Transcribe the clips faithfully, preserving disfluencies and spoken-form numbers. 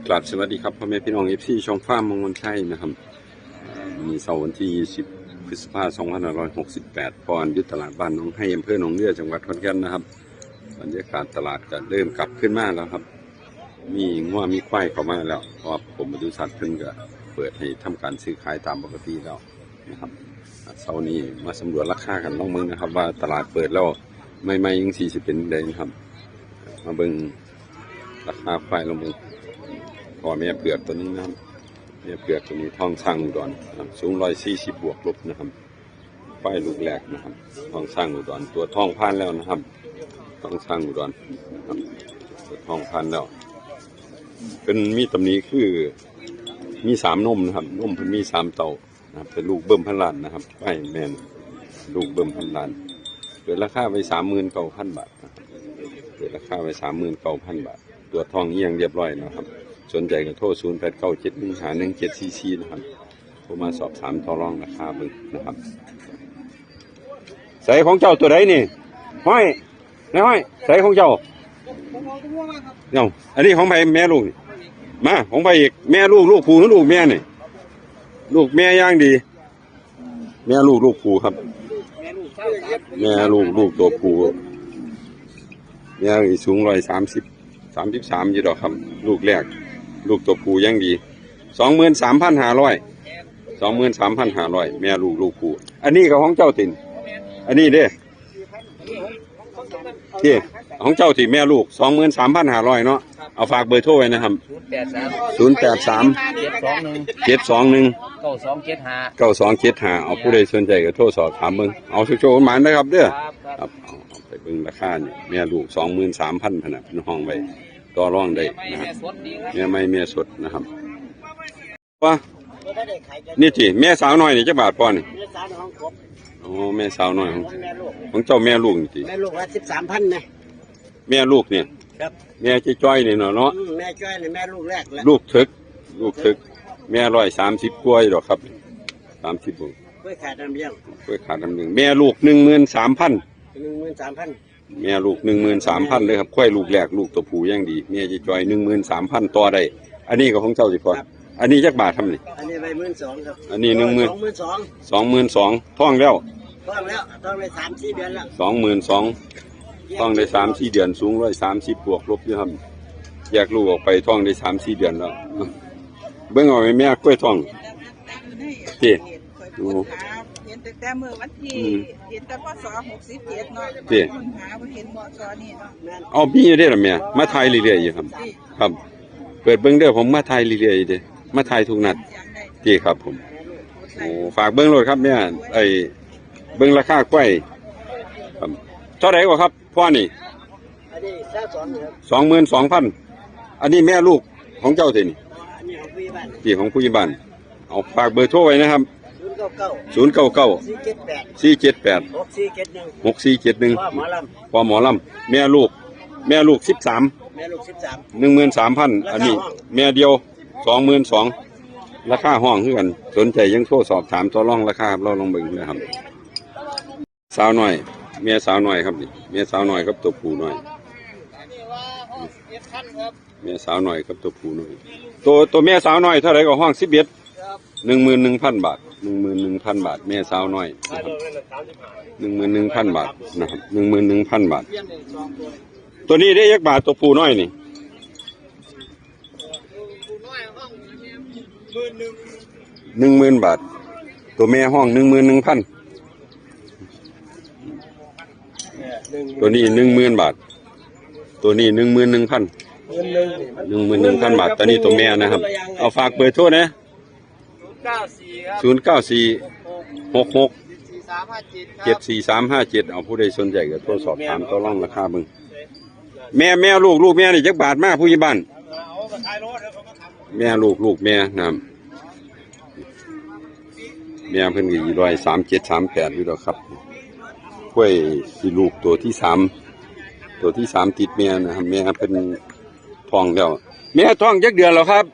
ครับ สวัสดีครับ พ่อแม่พี่น้อง เอฟซี ช่องฟาร์มมงคลชัยนะครับ มีเสาร์วันที่ยี่สิบ พฤษภา สองพันห้าร้อยหกสิบแปด ปอนอยู่ตลาดบ้านหนองไฮ อำเภอหนองเรือ จังหวัดขอนแก่นนะครับ บรรยากาศตลาดก็เริ่มกลับขึ้นมาแล้วครับ มีงัวมีควายเข้ามาแล้ว เพราะว่ากรมปศุสัตว์เพิ่นก็เปิดให้ทำการซื้อขายตามปกติแล้วนะครับ เสาร์นี้มาสำรวจราคากันลองเบิ่งนะครับ ว่าตลาดเปิดแล้วใหม่ๆจังซี่สิเป็นจั่งใดนะครับ มาเบิ่งราคาควายลองเบิ่ง พ่อแม่เผือกตัวนี้นะครับ แม่เผือกตัวนี้ท้องช้างอุดรนะครับ สูงร้อยสี่สิบบวกลบนะครับ ควายลูกแรกนะครับ ท้องช้างอุดร ตรวจท้องผ่านแล้วนะครับ ท้องช้างอุดรนะครับ ตรวจท้องผ่านแล้ว เป็นมีตำหนิคือ มีสามนมนะครับ นมเพิ่นมีสามเต้านะครับ เป็นลูกเบิ่มพันล้านนะครับ ควายแม่น ลูกเบิ่มพันล้าน เปิดราคาไว้สามหมื่นเก้าพันบาทนะครับ เปิดราคาไว้สามหมื่นเก้าพันบาท ตรวจท้องเอี่ยงเรียบร้อยนะครับ สนใจก็โทร ศูนย์แปดเก้า เจ็ดหนึ่งห้า หนึ่งเจ็ดสี่สี่ นะครับ โทรมาสอบถามต่อรองราคาเบิ่งนะครับ ใส่ของเจ้าตัวใดนี่ ห้อย นายห้อย ใส่ของเจ้า เอ้า อันนี้ของไผ แม่ลูกนี่ มา ของไผอีก แม่ลูก ลูกผู้หรือลูกแม่นี่ ลูกแม่อย่างดี แม่ลูก ลูกผู้ครับ แม่ลูก ลูกตัวผู้ แม่นี่สูงร้อยสามสิบ สามสิบสามอยู่ดอกครับ ลูกแรก ลูกตัวผู้ยังดี สองหมื่นสามพันห้าร้อย สองหมื่นสามพันห้าร้อย แม่ลูก ลูกผู้ อันนี้ก็ของเจ้าติ อันนี้เด้ ที่ของเจ้าที่แม่ลูก สองหมื่นสามพันห้าร้อย เนาะ เอาฝากเบอร์โทรไว้นะครับ ศูนย์แปดสาม ศูนย์แปดสาม เจ็ดสองหนึ่ง เจ็ดสองหนึ่ง เก้าสองเจ็ดห้า เก้าสองเจ็ดห้า เอาผู้ใดสนใจก็โทรสอบถามเบิ่ง เอาโชคๆหมานนะครับเด้อ ครับ ครับ เอาเอาไปเบิ่งราคานี่ แม่ลูก สองหมื่นสามพัน พันนะ เป็นห้องไว้ ต่อรองได้นะครับ แม่ใหม่แม่สดนะครับ ว่า นี่ติ แม่สาวน้อยนี่จักบาทพ่อนี่ แม่สาวน้อยของผม อ๋อ แม่สาวน้อยของ แม่ลูก ของเจ้าแม่ลูกนี่ติ แม่ลูกละสิบสามพันนะ แม่ลูกเนี่ย ครับ แม่จ้อยๆนี่เนาะเนาะ อืม แม่จ้อยนี่แม่ลูกแรกแล้ว ลูกเถิก ลูกเถิก แม่ร้อยสามสิบกว่าอยู่ดอกครับ สามสิบบวก กล้วยขาดน้ำเลี้ยง กล้วยขาดน้ำเลี้ยง แม่ลูก หนึ่งหมื่นสามพัน หนึ่งหมื่นสามพัน แม่ลูก หนึ่งหมื่นสามพัน เลยครับ ควายลูกแรก ลูกตัวผู้ยังดี แม่จ้อยๆ หนึ่งหมื่นสามพัน ต่อได้ อันนี้ก็ของเจ้าสิพ่อ ครับ อันนี้จักบาทครับนี่ อันนี้ไปหมื่นสองครับ อันนี้หนึ่งหมื่น สองหมื่นสอง สองหมื่นสอง ท้องแล้ว ท้องแล้ว ท้องได้สามสี่เดือนแล้ว สองหมื่นสอง ท้องได้สามสี่เดือน สูงร้อยสามสิบบวกลบอยู่ครับ แยกลูกออกไปท้องได้สามสี่เดือนแล้ว เบิ่งเอาไว้แม่กล้วยท้อง ติ โอ้ เห็นตั้งแต่เมื่อวันที่ อืม เห็นแต่ พ.ศ. หกสิบเจ็ดเนาะ ติ ค้นหาบ่เห็น พ.ศ. นี่เนาะ เอามีอยู่เด้ล่ะแม่ มาถ่ายเรื่อยๆอยู่ครับ ครับ เปิดเบิ่งเด้อ ผมมาถ่ายเรื่อยๆอยู่เด้ มาถ่ายทุกนัด ติครับผม โอ้ ฝากเบิ่งโลดครับแม่ ไอ้ เบิ่งราคาควาย ครับ เท่าใด๋กว่าครับ พ่อนี่ อันนี้ซาวสองครับ สองหมื่นสองพัน อันนี้แม่ลูกของเจ้าตินี่ อันนี้ของผู้ใหญ่บ้าน ติของผู้ใหญ่บ้าน เอาฝากเบอร์โทรไว้นะครับ ศูนย์เก้าเก้า ศูนย์เก้าเก้า สี่เจ็ดแปด สี่เจ็ดแปด หกสี่เจ็ดหนึ่ง หกสี่เจ็ดหนึ่ง พ่อหมอลำ พ่อหมอลำ แม่ลูก แม่ลูกสิบสาม แม่ลูกสิบสาม หนึ่งหมื่นสามพัน อันนี้ แม่เดียว สองหมื่นสอง ราคาห้องคือกัน สนใจยังโทรสอบถามต่อรองราคาครับ เราลองเบิ่งนะครับ สาวน้อย แม่สาวน้อยครับนี่ แม่สาวน้อยครับ ตัวผู้น้อย แม่สาวน้อยครับ ตัวผู้น้อย ตัว ตัวแม่สาวน้อยเท่าใด๋ก็ห้อง สิบเอ็ด หนึ่งหมื่นหนึ่งพันบาท หนึ่งหมื่นหนึ่งพันบาท แม่สาวน้อยนะครับ หนึ่งหมื่นหนึ่งพันบาทนะครับ หนึ่งหมื่นหนึ่งพันบาท ตัวนี้ได้จักบาท ตัวผู้น้อยนี่ หนึ่งหมื่นบาท ตัวแม่ห้อง หนึ่งหมื่นหนึ่งพัน ตัวนี้ หนึ่งหมื่นบาท ตัวนี้ หนึ่งหมื่นหนึ่งพัน หนึ่งหมื่นหนึ่งพันบาท ตัวนี้ตัวแม่นะครับ เอาฝากเบอร์โทรนะ ศูนย์เก้าสี่ครับ ศูนย์เก้าสี่ หกหก เจ็ดสี่สามห้าเจ็ดครับ เจ็ดสี่สามห้าเจ็ด เอาผู้ใดสนใจก็โทรสอบถามต่อรองราคาเบิ่ง แม่ แม่ลูก ลูกแม่นี่จักบาทมาผู้ใหญ่บ้าน เอามาขายรถเดี๋ยวเขามาขาย แม่ลูก ลูกแม่นะครับ แม่เพิ่นก็อยู่ร้อยสามเจ็ด สามแปดอยู่แล้วครับ กล้วยสิลูกตัวที่สาม ตัวที่สามติดแม่นะครับ แม่เพิ่นท้องแล้ว แม่ท้องจักเดือนแล้วครับ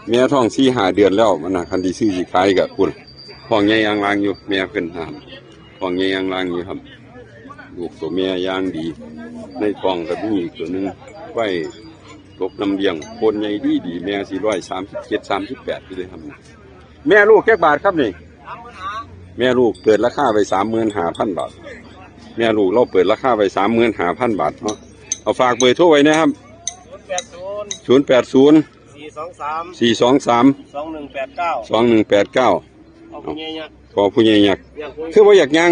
แม่ท้องสี่ห้าเดือนแล้วมันนะ คันที่ซื้อสิขายก็พุ่น ท้องใหญ่อ่างลางอยู่ แม่เพิ่นนะครับ ท้องใหญ่อ่างลางอยู่ครับ ลูกตัวแม่อย่างดี ในท้องก็มีอีกตัวหนึ่ง ไว้ ลบน้ำเลี้ยง โคนใหญ่ดีดี แม่สี่ร้อยสามสิบเจ็ด สามสิบแปด อยู่เลยครับ แม่ลูกจักบาทครับนี่ แม่ลูกเปิดราคาไว้ สามหมื่นห้าพัน บาท แม่ลูกเราเปิดราคาไว้ สามหมื่นห้าพัน บาทเนาะ เอาฝากเบอร์โทรไว้นะครับ ศูนย์แปดศูนย์ สี่สองสาม สี่สองสาม สองหนึ่งแปดเก้า สองหนึ่งแปดเก้า เอาผู้ใหญ่ยักษ์ พอผู้ใหญ่ยักษ์ อยากคุย คือว่าอยากย่าง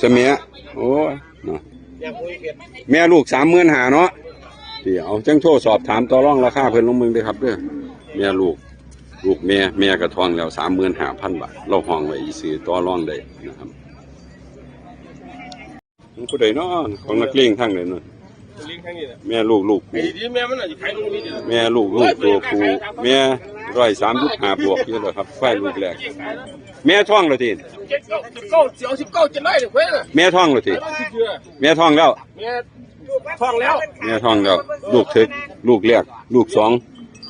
เสมีย โอ้ยเนาะ อยากคุยเก็บ แม่ลูก สามหมื่นห้า เนาะ เดี๋ยวจังโทรสอบถามต่อรองราคาเพิ่นลงเบิ่งเด้อครับเด้อ แม่ลูก ลูกแม่ แม่กระท้องแล้ว สามหมื่นห้าพัน บาท เราห้องไว้ซื้อต่อรองได้นะครับ ของผู้ใดเนาะ ของนักเลงทางใดเนาะ เลี้ยงทางนี้แหละ แม่ลูกลูกผู้ ไอ้ที่แม่มันน่ะขายตรงนี้เนี่ย แม่ลูกลูกตัวผู้ แม่ ร้อยสามสิบห้า บวกอยู่แล้วครับ ควายลูกแรก แม่ท้องแล้วติ เจ็ดเก้า เจ็ดเก้า เสียว สิบเก้า เจ็ดร้อยเนี่ยเว้ย แม่ท้องแล้วติ เจ็ดร้อยสิบเดือน แม่ท้องแล้ว แม่ท้องแล้ว แม่ท้องแล้ว ลูกถึก ลูกแรก ลูกสอง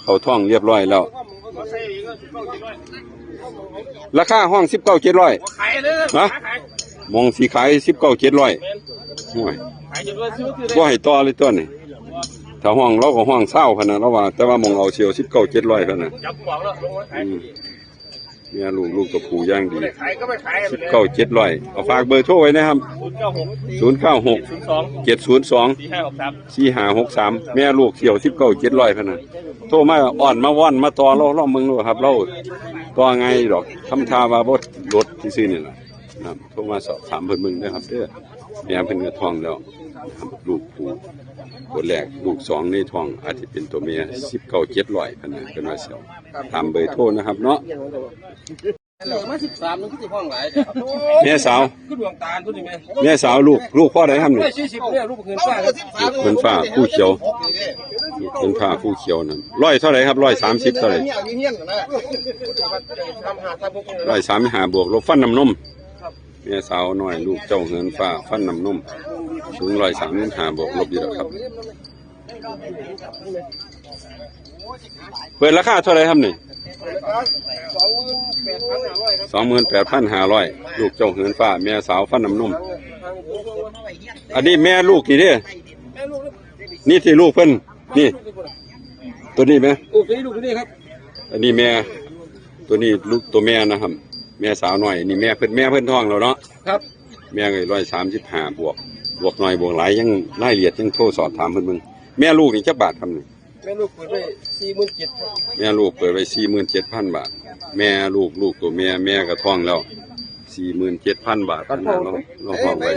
เข้าท้องเรียบร้อยแล้ว ราคาห้อง สิบเก้าเจ็ดร้อย ขายเลย ฮะ ขาย มองสิขาย สิบเก้าเจ็ดร้อย แม่น โอ้ย ขายจนว่าซื้อคือ บ่ให้ต่อเลยตัวนี้ ถ้าห้องเราก็ห้องเศร้าพันนะเราว่า แต่ว่ามองเอาเสียว สิบเก้าเจ็ดร้อย พันนะ จับของแล้วลงมาขาย อืม แม่ลูก ลูกตัวผู้อย่างดี ขายก็ไม่ขาย สิบเก้าเจ็ดร้อย เอาฝากเบอร์โทรไว้นะครับ ศูนย์เก้าหก ศูนย์เก้าหก เจ็ดศูนย์สอง สี่ห้าหกสาม สี่ห้าหกสาม แม่ลูกเสี่ยว สิบเก้าเจ็ดร้อย พันนะ โทรมาอ่อนมาว่อนมาต่อเราลองเบิ่งดูครับ เราต่อไงดอก ทำท่าว่าบ่ลดซื่อๆนี่ล่ะ นะครับ โทรมาสอบถามเพิ่นเบิ่งนะครับเด้อ แม่เพิ่นก็ท้องแล้ว ลูกผู้ ตัวแรก ลูกสองในท้อง อาจจะเป็นตัวแม่ สิบเก้าเจ็ดร้อย พันนะ เพิ่นว่าเสี่ยว ตามเบอร์โทรนะครับเนาะ เหลือมา สิบสาม นึงคือสิห้องหลาย แม่สาว คือดวงตาตัวนี้แม่ แม่สาวลูก ลูกพ่อใดครับนี่ ร้อยสี่สิบเนี่ย ลูกเงินฟ้าครับ เงินฟ้า ผู้เขียว เงินฟ้า ผู้เขียวนั่น ร้อยเท่าไหร่ครับ ร้อยสามสิบเท่าไหร่ ร้อยสามสิบห้า บวกลบ ฟันน้ำนม แม่สาวน้อย ลูกเจ้าเหินฟ้า ฟันน้ำนม สูง ร้อยสามสิบห้า บวกลบอยู่แล้วครับ เปิดราคาเท่าไหร่ครับนี่ สองหมื่นแปดพันห้าร้อย ลูกเจ้าเหินฟ้า แม่สาวฟันน้ำนม อันนี้แม่ลูกนี่เด้ นี่ที่ลูกเพิ่น นี่ ตัวนี้ไหม โอ้ ตัวนี้ลูกตัวนี้ครับ อันนี้แม่ ตัวนี้ลูกตัวแม่นะครับ แม่สาวน้อย นี่แม่เพิ่น แม่เพิ่นท้องแล้วเนาะ ครับ แม่ก็ ร้อยสามสิบห้า บวก บวกหน่อยบวกหลายยังรายละเอียดยังโทรสอบถามเพิ่นเบิ่ง แม่ลูกนี่จักบาทครับนี่ แม่ลูกเปิดไว้ สี่หมื่นเจ็ดพัน ครับ แม่ลูกเปิดไว้ สี่หมื่นเจ็ดพัน บาท แม่ลูก ลูกตัวแม่ แม่ก็ท้องแล้ว สี่หมื่นเจ็ดพัน บาท ประกันท้อง นะ เรา เราห้องไว้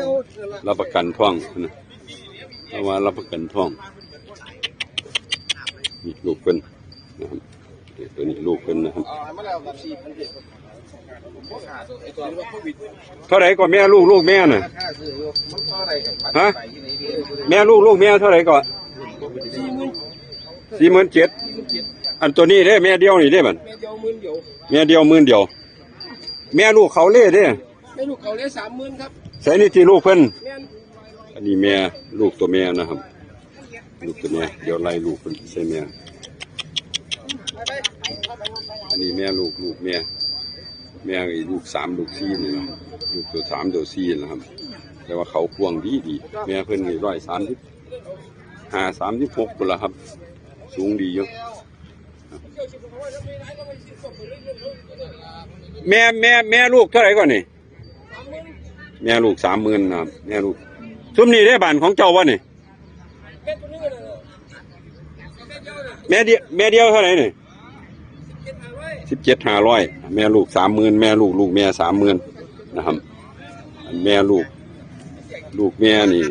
รับประกันท้องนะ เพราะว่ารับประกันท้อง นี่ลูกเพิ่นนะครับ ตัวนี้ลูกเพิ่นนะครับ เท่าไหร่ก็แม่ลูก ลูกแม่น่ะ ฮะ แม่ลูก ลูกแม่เท่าไหร่ก็ สี่หมื่นเจ็ด อันตัวนี้เด้ แม่เดียวนี่เด้บัด แม่เดียวหมื่นเดียว แม่ลูกเขาเล่เด้ แม่ลูกเขาเล่ สามหมื่น ครับ ใส่นี่ที่ลูกเพิ่น แม่น อันนี้แม่ ลูกตัวแม่นะครับ ลูกตัวแม่ เดี๋ยวไล่ลูกเพิ่นใส่แม่ อันนี้แม่ลูก ลูกแม่ แม่อีกลูกสาม ลูกสี่นี่นะครับ ลูกตัวสาม ตัวสี่นะครับ แต่ว่าเขากว้างดีดี แม่เพิ่นนี่ ร้อยสามสิบห้า สามสิบหก พุ้นละครับ สูงดีอยู่ แม่ แม่ แม่ลูกเท่าไหร่ก่อนนี่ แม่ลูก สามหมื่น นะครับ แม่ลูก ซุมนี่ได้บ้านของเจ้าวะนี่ แม่เดียว แม่เดียวเท่าไหร่นี่ สิบเจ็ดห้าร้อย แม่ลูก สามหมื่น แม่ลูก ลูกแม่ สามหมื่น นะครับ แม่ลูก ลูกแม่นี่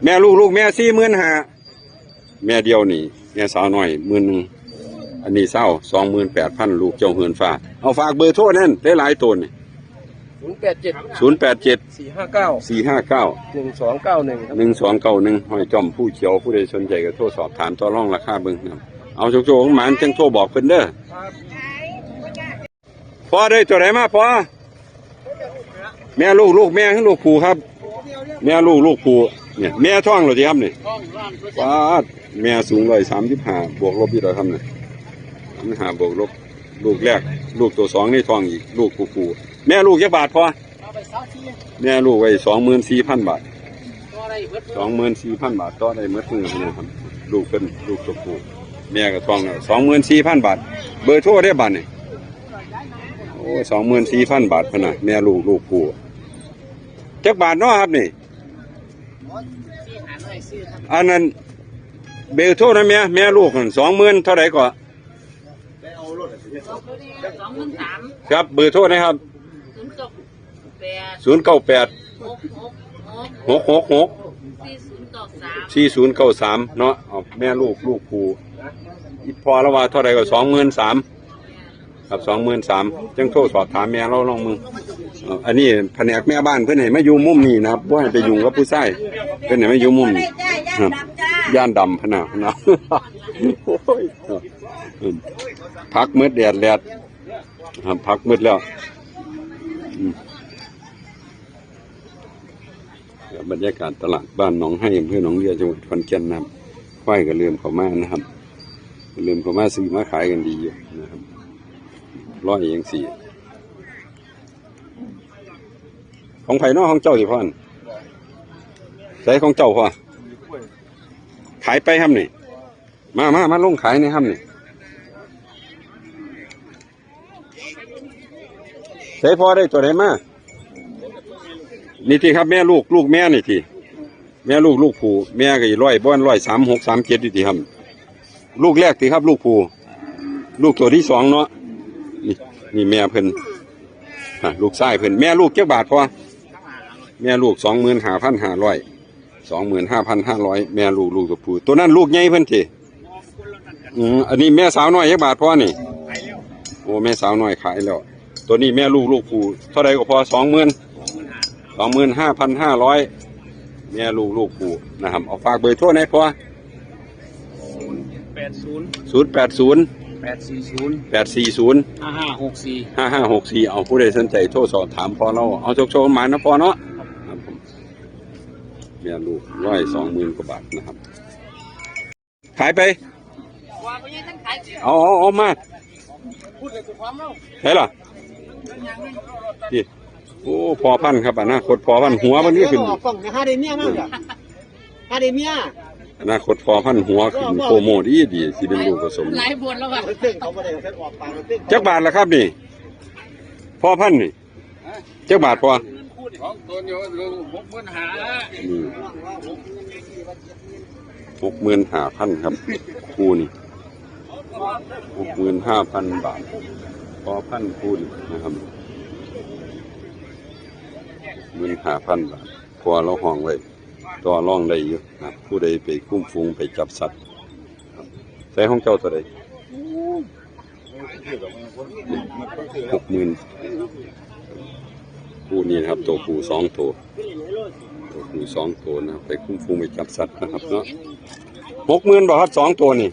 แม่ลูก ลูกแม่ สี่หมื่นห้า แม่เดียวนี่ แม่สาวน้อย หมื่นหนึ่ง อันนี้เศร้า สองหมื่นแปดพัน ลูกเจ้าเฮือนฟ้า เอาฝากเบอร์โทรนั่น ได้หลายตัวนี่ ศูนย์แปดเจ็ด ศูนย์แปดเจ็ด สี่ห้าเก้า สี่ห้าเก้า หนึ่งสองเก้าหนึ่ง ครับ หนึ่งสองเก้าหนึ่ง ห้อยจ้อมผู้เขียว ผู้ใดสนใจก็โทรสอบถามต่อรองราคาเบิ่งนะครับ เอาโชคๆ หมานจังโทรบอกเพิ่นเด้อ ครับ พ่อได้ตัวไหนมาพ่อ แม่ลูก ลูกแม่หรือลูกผู้ครับ แม่ลูก ลูกผู้ เนี่ย แม่ท้องเหรอทีครับนี่ ป๊าด แม่สูง ร้อยสามสิบห้า บวกลบอยู่แล้วครับเนี่ย สามสิบห้า บวกลบ ลูกแรก ลูกตัวสองในท้องอีก ลูกผู้ผู้ แม่ลูกจักบาทพ่อ แม่ลูกไว้ สองหมื่นสี่พัน บาท สองหมื่นสี่พัน บาท ต่อได้หมดมื้อนะครับ ลูกเพิ่น ลูกตัวผู้ แม่ก็ท้องแล้ว สองหมื่นสี่พันบาท เบอร์โทรได้บัดนี่ โอ้ สองหมื่นสี่พันบาทพุ้นน่ะ แม่ลูก ลูกผู้ จักบาทเนาะครับนี่ อันนั้น เบอร์โทรนะแม่ แม่ลูกนั่น สองหมื่นเท่าใดก็ สองหมื่นสาม ครับ เบอร์โทรนะครับ ศูนย์เก้าแปด ศูนย์เก้าแปด หกหกหก หกหกหก สี่ศูนย์เก้าสาม สี่ศูนย์เก้าสาม เนาะ เอา แม่ลูก ลูกผู้ อีพ่อละว่าเท่าใดก็ สองหมื่นสาม ครับ สองหมื่นสาม จั่งโทรสอบถามแม่ลาวลองมึง เอ่อ อันนี้แผนกแม่บ้านเพิ่นให้มาอยู่มุมนี้นะครับ บ่ให้ไปยุ่งกับผู้ชาย เพิ่นให้มาอยู่มุมนี้ ครับ ย่านดำพุ้นน่ะ เนาะ โอ้ย ผักหมดแดดแดด ครับ ผักหมดแล้ว อืม เดี๋ยวบรรยากาศตลาดบ้านหนองไฮ อำเภอหนองเรือ จังหวัดขอนแก่นนะครับ ควายก็เริ่มเข้ามานะครับ เริ่มเข้ามาซื้อมาขายกันดีอยู่นะครับ ร้อยเองสี่ ของไผเนาะ ของเจ้าสิพ่อน ใส่ของเจ้าพ่อ ขายไปครับนี่ มา มา มาลงขายนี่ครับนี่ ใส่พ่อได้ตัวใดมา นี่ติครับ แม่ลูก ลูกแม่นี่ติ แม่ลูก ลูกผู้ แม่ก็อีร้อยบ่อน ร้อยสามหก สามเจ็ด อยู่ติครับ ลูกแรกติครับ ลูกผู้ ลูกตัวที่สองเนาะ นี่ นี่แม่เพิ่น อ่ะ ลูกชายเพิ่น แม่ลูกจักบาทพ่อ แม่ลูก สองหมื่นห้าพันห้าร้อย สองหมื่นห้าพันห้าร้อย แม่ลูก ลูกตัวผู้ ตัวนั้นลูกใหญ่เพิ่นติ อืม อันนี้แม่สาวน้อยจักบาทพ่อนี่ โอ้ แม่สาวน้อยขายแล้ว ตัวนี้แม่ลูก ลูกผู้ เท่าใดก็พ่อ สองหมื่น สองหมื่นห้าพันห้าร้อย แม่ลูก ลูกผู้นะครับ เอาฝากเบอร์โทรหน่อยพ่อ แปดศูนย์ ศูนย์แปดศูนย์ แปดสี่ศูนย์ แปดสี่ศูนย์ ห้าห้าหกสี่ ห้าห้าหกสี่ เอา ผู้ใดสนใจโทรสอบถามพ่อลาว เอาโชคๆ หมานนะพ่อเนาะ ครับผม แม่ลูกร้อย สองหมื่นกว่าบาทนะครับ ขายไป เอา เอา เอามา ใช่ล่ะ นี่ โอ้ พ่อพันธุ์ครับ อนาคตพ่อพันธุ์ หัวมันนี่ขึ้น ออกกล้องนะ หาได้เมียมาเหรอ หาได้เมีย อนาคตพ่อพันธุ์ หัวขึ้นโปรโมทดีดี สิเป็นลูกผสม หลายบทแล้วว่ะ เพิ่งเขาบ่ได้เพิ่งออกปากเพิ่ง จักบาทละครับนี่ พ่อพันธุ์นี่ จักบาทพ่อ สองตัวเดียว หกหมื่นห้า อืม หกหมื่นห้าพันครับ คู่นี่ หกหมื่นห้าพันบาท พ่อพันธุ์คู่นี่นะครับ หมื่นห้าพันบาท พ่อลาวห้องไว้ ต่อรองได้อยู่นะ ผู้ใดไปคุ้มฝูงไปจับสัตว์ ครับ ใส่ของเจ้าตัวใด หกหมื่น คู่นี้นะครับ ตัวผู้สองตัว ตัวผู้สองตัวนะครับ ไปคุ้มฝูงไปจับสัตว์นะครับเนาะ หกหมื่นบ่ครับ สองตัวนี่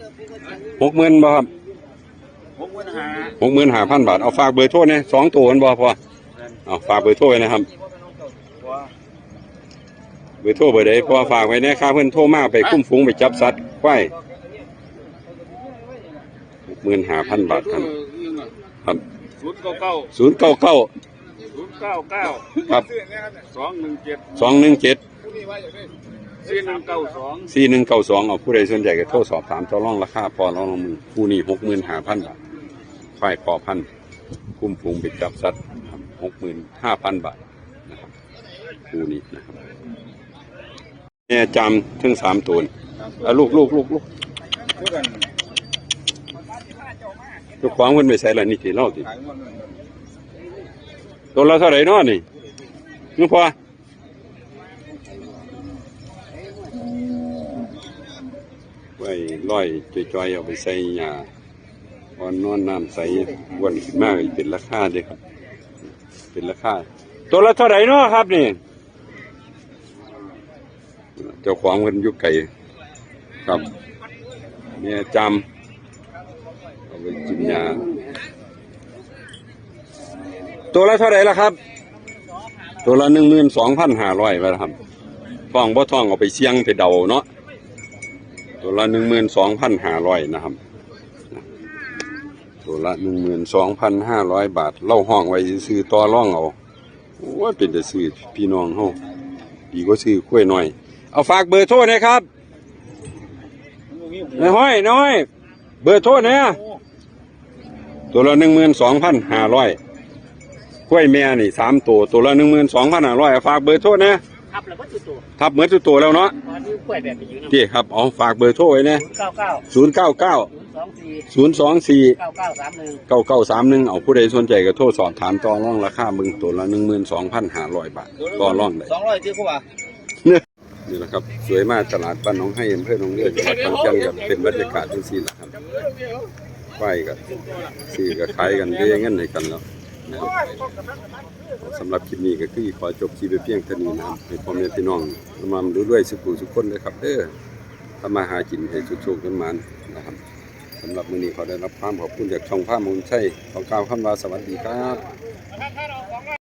หกหมื่นบ่ครับ หกหมื่นห้า หกหมื่นห้าพันบาท เอาฝากเบอร์โทรเนี่ย สองตัวมันบ่พอ เอาฝากเบอร์โทรไว้นะครับ เบอร์โทรเบอร์ใดพอฝากไว้เนี่ย ค่าเพิ่นโทรมาไปคุ้มฝูงไปจับสัตว์ควาย หกหมื่นห้าพันบาทครับ ครับ ศูนย์เก้าเก้า ศูนย์เก้าเก้า ศูนย์เก้าเก้า ครับ สองหนึ่งเจ็ด สองหนึ่งเจ็ด สี่หนึ่งเก้าสอง สี่หนึ่งเก้าสอง เอา ผู้ใดสนใจก็โทรสอบถามต่อรองราคา พ่อลาวลองมึง คู่นี้หกหมื่นห้าพันบาท ควายพ่อพันธุ์ คุ้มฝูงไปจับสัตว์ หกหมื่นห้าพันบาทนะครับ คู่นี้นะครับ แม่จามทั้งสามตัวนี่ อ่ะ ลูก ลูก ลูก ลูก เจ้าของเพิ่นไปใส่ละนี่ติ เล่าติ ตัวละเท่าไหร่เนาะนี่ นี่พอ ไว้ร้อยจ่อยๆ เอาไปใส่หญ้า อ่อนนอนน้ำใส อ้วนขึ้นมาก็เป็นราคาเด้อครับ เป็นราคา ตัวละเท่าไหร่เนาะครับนี่ เจ้าของเพิ่นอยู่ไกลครับ แม่จาม เอาไปกินหญ้า ตัวละเท่าไหร่ล่ะครับ ตัวละหนึ่งหมื่นสองพันห้าร้อยบาทครับ ท้องบ่ท้องเอาไปเสี่ยงไปเดาเนาะ ตัวละหนึ่งหมื่นสองพันห้าร้อยนะครับ ตัวละหนึ่งหมื่นสองพันห้าร้อยบาท ลาวห้องไว้ซื่อๆ ต่อรองเอา โอ้ย เป็นตาซื้อพี่น้องเฮา ดีกว่าซื้อควายน้อย เอาฝากเบอร์โทรหน่อยครับ นายห้อย นายห้อย เบอร์โทรนะ ตัวละหนึ่งหมื่นสองพันห้าร้อย กล้วยแม่นี่สามตัว ตัวละหนึ่งหมื่นสองพันห้าร้อย ฝากเบอร์โทรนะ ทับแล้วบ่สุดตัว ทับเหมือนสุดตัวแล้วเนาะ อ๋อ นี่กล้วยแบบนี้อยู่นะ เจ้ครับ เอา ฝากเบอร์โทรไว้นะ ศูนย์เก้าเก้า ศูนย์เก้าเก้า ศูนย์สองสี่ ศูนย์สองสี่ เก้าเก้าสามหนึ่ง เก้าเก้าสามหนึ่ง เอา ผู้ใดสนใจก็โทรสอบถามต่อรองราคาเบิ่ง ตัวละหนึ่งหมื่นสองพันห้าร้อยบาท ต่อรองได้ สองร้อย ที่เขาว่า นี่แหละครับ สวยมาก ตลาดบ้านหนองไฮ อำเภอหนองเรือ จังหวัดขอนแก่นครับ เป็นบรรยากาศจังซี่แหละครับ ควายก็ซื้อก็ขายกัน เรียกเงินให้กันแล้วนะครับ สำหรับคลิปนี้ก็คือขอจบคลิปไปเพียงเท่านี้นะครับ ให้พ่อแม่พี่น้องร่ำรวยสุขุสุขคนเลยครับเด้อ ทำมาหากินให้สุขๆกันมานะครับ สำหรับมื้อนี้ขอได้รับความขอบคุณจากช่องฟาร์มมนชัย ขอกล่าวคำว่าสวัสดีครับ